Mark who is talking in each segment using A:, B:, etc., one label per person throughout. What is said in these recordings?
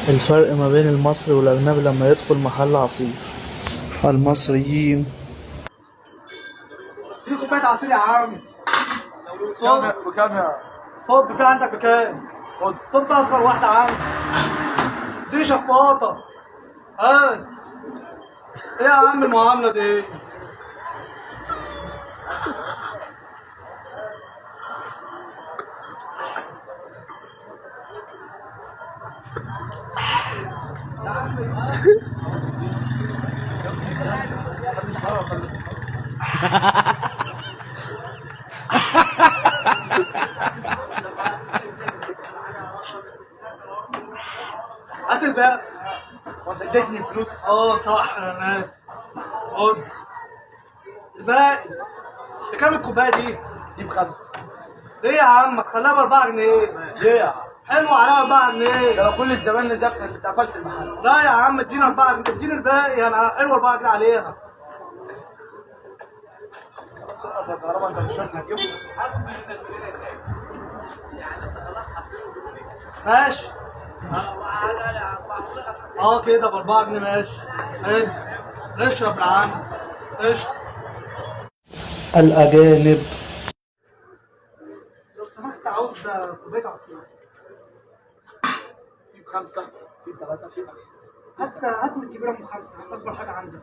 A: الفرق ما بين المصري والأجنبي لما يدخل محل عصير. المصريين:
B: في كوباية عصير يا عم.
C: بكام بكام يا
B: صب في عندك بكام؟
C: خد.
B: صب اصغر واحدة عندي. دي شفاطه. هات. ايه يا عم المعاملة دي؟ هات الباقي.
C: وانت اديتني فلوس؟
B: اه صح، انا ناسي. خد الباقي. بكام الكوباية دي؟
C: دي بخمسة.
B: ليه يا عم؟ خليها ب 4 جنيه.
C: ليه يا عم؟
B: حلو عليها 4 جنيه.
C: ده لو كل الزبائن اللي زبطت انت قفلت المحل.
B: لا يا عم، ادينا 4 جنيه، اديني الباقي، انا حلو 4 جنيه عليها.
C: سقف يا كهربا، انت مش هتجيبه.
B: ماشي. اه كده ب 4 جنيه ماشي. حلو. اشرب يا عم. اشرب.
A: الأجانب:
B: لو سمحت عاوز كوباية عصير.
C: في بخمسة، في بثلاثة، في بألف.
B: هات هات من الكبيرة ام خمسة، هات أكبر حاجة عندك.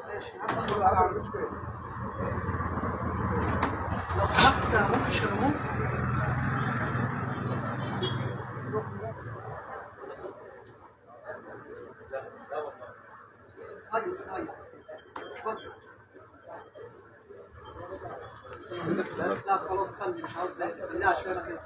B: ماشي، هات أكبر حاجة عندك. لو سمحت ممكن شرمون؟ nice nice. اتفضل. لا خلاص خلي، مش عاوز باقي، خليها عشان انا كده.